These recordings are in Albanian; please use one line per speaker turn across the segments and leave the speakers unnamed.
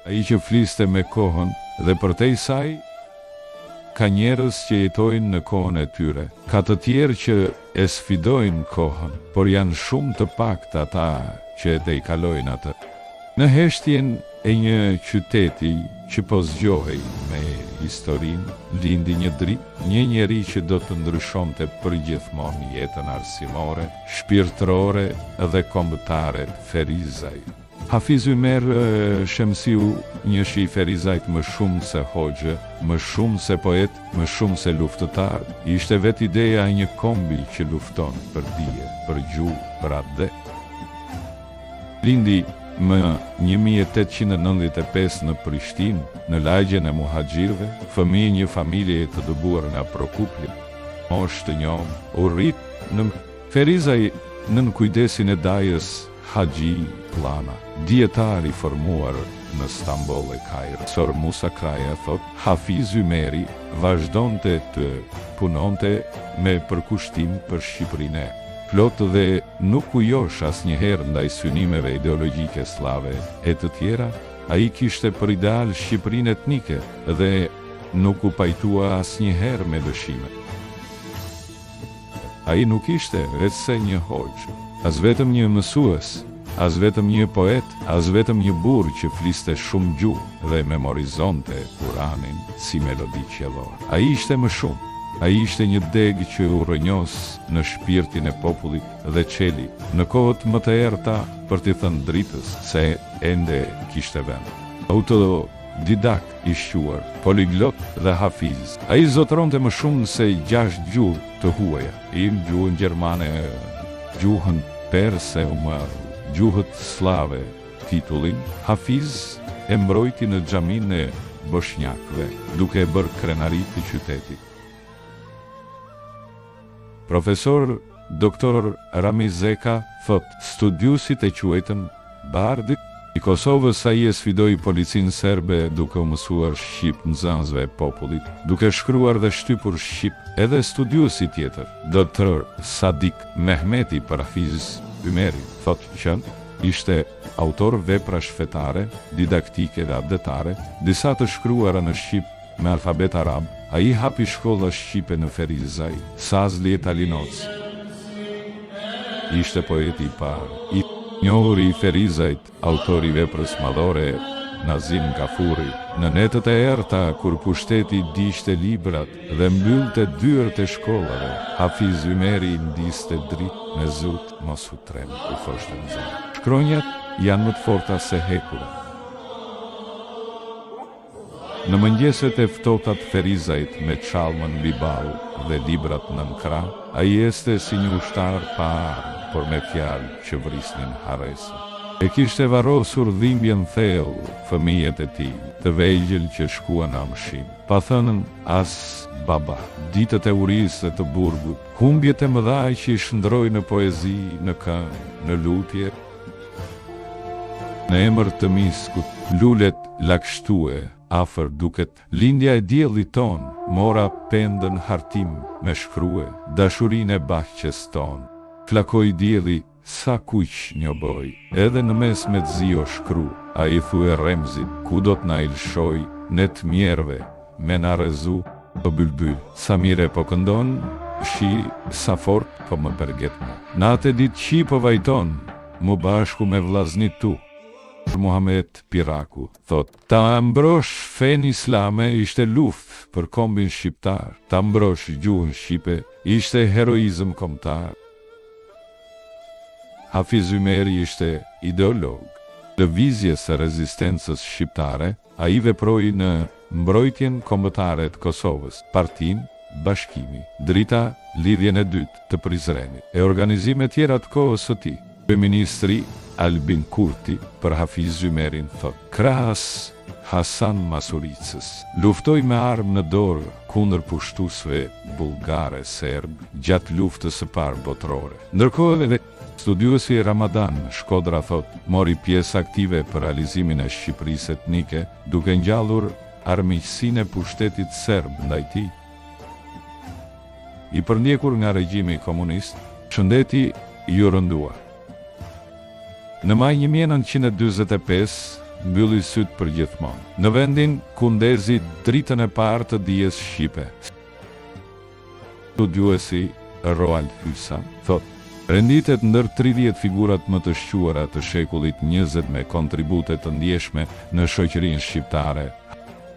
Ai që fliste me kohën dhe përtej saj, ka njerëz që jetojnë në kohën e tyre, ka të tjerë që e sfidojnë kohën, por janë shumë të paktë ata që e tejkalojnë atë. Në heshtjen e një qyteti që po zgjohej me historinë, lindi një dritë, një njeri që do të ndryshonte përgjithmonë jetën arsimore, shpirtërore dhe kombëtare të Ferizajt. Hafiz Ymer Shemsiu, njëshi i Ferizajt më shumë se hoxhë, më shumë se poet, më shumë se luftëtar, ishte vetë ideja e një kombi që lufton për dije, për gjuhë, për atdhe. Lindi më 1895 në Prishtinë, në lagjen e Muhaxhirëve, fëmijë i një familjeje të dëbuar nga Prokuplja. Moshë të njomë, u rrit në Ferizaj nën kujdesin e dajës Haxhi Pllana, dijetar i formuar në Stamboll e Kajro. Profesor Musa Kraja thotë, Hafiz Ymeri vazhdonte të punonte me përkushtim për Shqipërinë e plotë dhe nuk u josh asnjëherë ndaj synimeve ideologjike sllave e të tjera, ai kishte për ideal Shqipërinë etnike dhe nuk u pajtua asnjëherë me lëshime. Ai nuk ishte veçse një hoxhë, as vetëm një mësues, as vetëm një poet, as vetëm një burrë që fliste shumë gjuhë dhe memorizonte Kuranin si melodi qiellore. Ai ishte më shumë. Ai ishte një degë që u rrënjos në shpirtin e popullit dhe çeli në kohët më të errëta për t'i thënë dritës se ende kishte vend. Autodidakt i shquar, poliglot dhe hafiz. Ai zotëronte më shumë se gjashtë gjuhë të huaja, gjuhën gjermane, gjuhën perse, gjuhët sllave. Titullin hafiz e mbrojti në xhaminë e boshnjakëve, duke e bërë krenari të qytetit. Profesor Doktor Ramiz Zeka thotë, Studiuesit e quajtën Bardi i Kosovës ai e sfidoi policinë serbe duke u mësuar shqip nxënësve e popullit, duke shkruar dhe shtypur shqip. Edhe studiuesi tjetër, Doctor Sadik Mehmeti për Hafiz Ymerin, thotë që ishte autor veprash fetare, didaktike dhe atdhetare, disa të shkruara në shqip Me alfabet arab, ai hapi shkolla shqipe në Ferizaj, Sazli e Talinoc. Ishte poeti i parë, i njohur i Ferizajt, autor i veprës madhore Nazim Gafurri. Në netët e errëta, kur pushteti digjte librat dhe mbyllte dyert e shkollave, Hafiz Ymeri ndizte dritë me Zot mos u tremb, u thoshte nxënësve. Shkronjat janë më të forta se hekurat. Në mëngjeset e ftohta të Ferizajt me çallmën mbi ballë dhe librat nën krah, ai ecte si një ushtar pa armë, por me fjalë që vrisnin harresën. E kishte varrosur dhimbjen thellë fëmijët e tij, të vegjël që shkuan në amshim, pa thënë as baba. Ditët e urisë dhe të burgut, humbjet e mëdha që i shndërroi në poezi, në këngë, në lutje, Në emër të miskut, lulet lakshtue, afër duket lindja e diellit tonë, mora pendën hartim me shkrue, dashurinë e bahçes tonë. Flakoi dielli sa kuq njo boj, edhe në mes me t'zi o shkru, a i thue Remzit, ku do t'na i lshoj, ne t'mjerëve, me na rrezu? O bylbyl, sa mire po këndon, shi sa fort po më perget mu. Natë e ditë qi po vajton, mu bashku me vllaznit tu. Muhamet Pirraku thotë, Ta mbrosh fenë islame ishte luftë për kombin shqiptar, ta mbrosh gjuhën shqipe ishte heroizëm kombëtar. Hafiz Ymeri ishte ideolog lëvizjes së rezistencës shqiptare, Ai veproi në Mbrojtjen Kombëtare të Kosovës, Partinë Bashkimi, Drita, Lidhjen e Dytë të Prizrenit, e organizime tjera të kohës së tij. Kryeministri Albin Kurti për Hafiz Ymerin thotë, Krahas Hasan Masuricës, luftoi me armë në dorë kundër pushtuesve bullgarë e serbë gjatë Luftës së Parë Botërore. Ndërkohë edhe Studiuesi Ramadan Shkodra thotë, mori pjesë aktive për realizimin e Shqipërisë etnike, duke ngjallur armiqësinë e pushtetit serb ndaj tij. I përndjekur nga regjimi komunist, shëndeti iu rëndua. Në maj 1945, mbylli sytë përgjithmonë. Në vendin ku ndezi dritën e parë të dijes shqipe. Studiuesi Roald Hysa thotë, Renditet ndër 30 figurat më të shquara të shekullit 20 me kontribute të ndjeshme në shoqërinë shqiptare.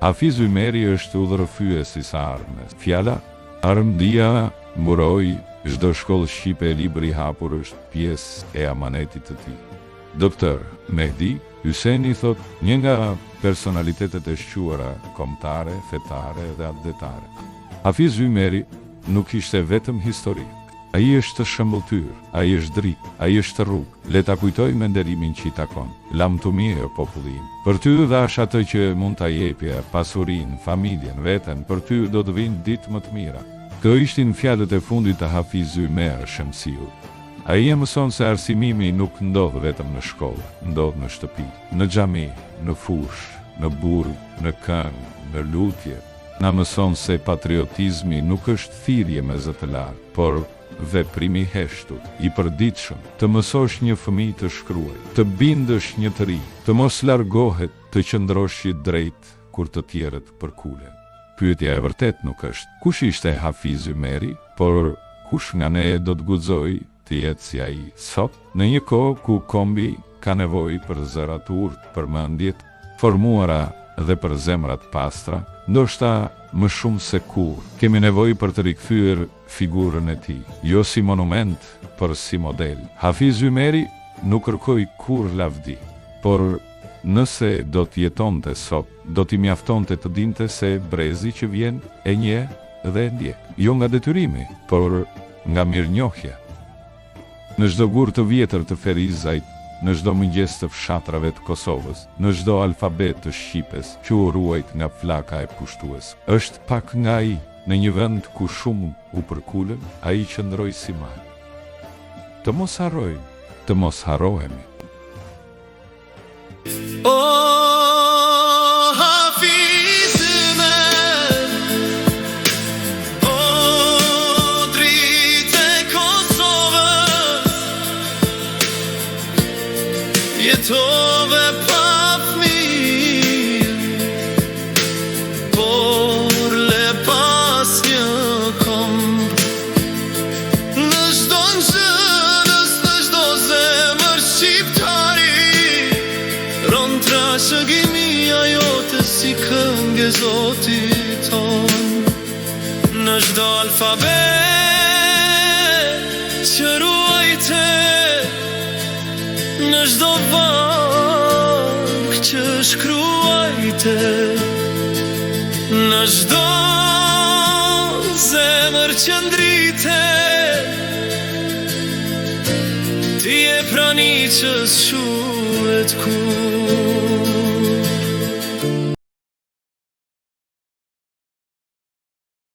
Hafiz Ymeri është udhërrëfyes i së ardhmes. Fjala, armë, dija, mburojë, çdo shkollë shqipe e libër i hapur është pjesë e amanetit të tij. Doktor Mehdi Hyseni thotë, një nga personalitetet e shquara kombëtare, fetare dhe atdhetare. Hafiz Ymeri nuk ishte vetëm histori. Ai është shëmbëlltyrë, ai është dritë, ai është rrugë. Le ta kujtojmë me nderimin që i takon. Lamtumirë, populli im. Për ty dhashë atë që mund ta jepja, pasurinë, familjen, veten, për ty do të vijnë ditë më të mira. Këto ishin fjalët e fundit të Hafiz Ymer Shemsiut. Ai e mëson se arsimimi nuk ndodh vetëm në shkollë, ndodh në shtëpi, në xhami, në fushë, në burg, në këngë, në lutje. Na mëson se patriotizmi nuk është thirrje me zë të lartë, por veprim i heshtur, i përditshëm, të mësosh një fëmijë të shkruajë, të bindësh një të ri, të mos largohet, të qëndrosh i drejtë kur të tjerët përkulen. Pyetja e vërtetë nuk është, kush ishte Hafiz Ymeri, por kush nga ne do të guxojë të jetë si ai sot, në një kohë ku kombi ka nevojë për zëra të urtë, për mendje të formuara dhe për zemra të pastra, ndoshta më shumë se kurrë, kemi nevojë për të rikthyer figurën e tij, jo si monument, por si model. Hafiz Ymeri nuk kërkoi kurrë lavdi, por nëse do të jetonte sot, do t'i mjaftonte të dinte se brezi që vjen e njeh dhe e ndjek. Jo nga detyrimi, por nga mirënjohja. Në çdo gur të vjetër të Ferizajt, në çdo mëngjes të fshatrave të Kosovës, në çdo alfabet të shqipes që u ruajt nga flaka e pushtuesve, është pak nga ai, në një vend ku shumë u përkulën, ai qëndroi si mal. Të mos harrojmë, të mos harrohemi.
O Hafiz Ymer, o dritë e Kosovës, jetove pa fëmijë, por le pas një komb. Në çdo nxënës, në çdo zemër shqiptari, rron trashëgimia jote si këngë e Zotit tonë. Në çdo alfabet që ruajte, në çdo varg që shkruajte, në çdo zemër që ndrite, ti je prani që s'shuhet kurrë.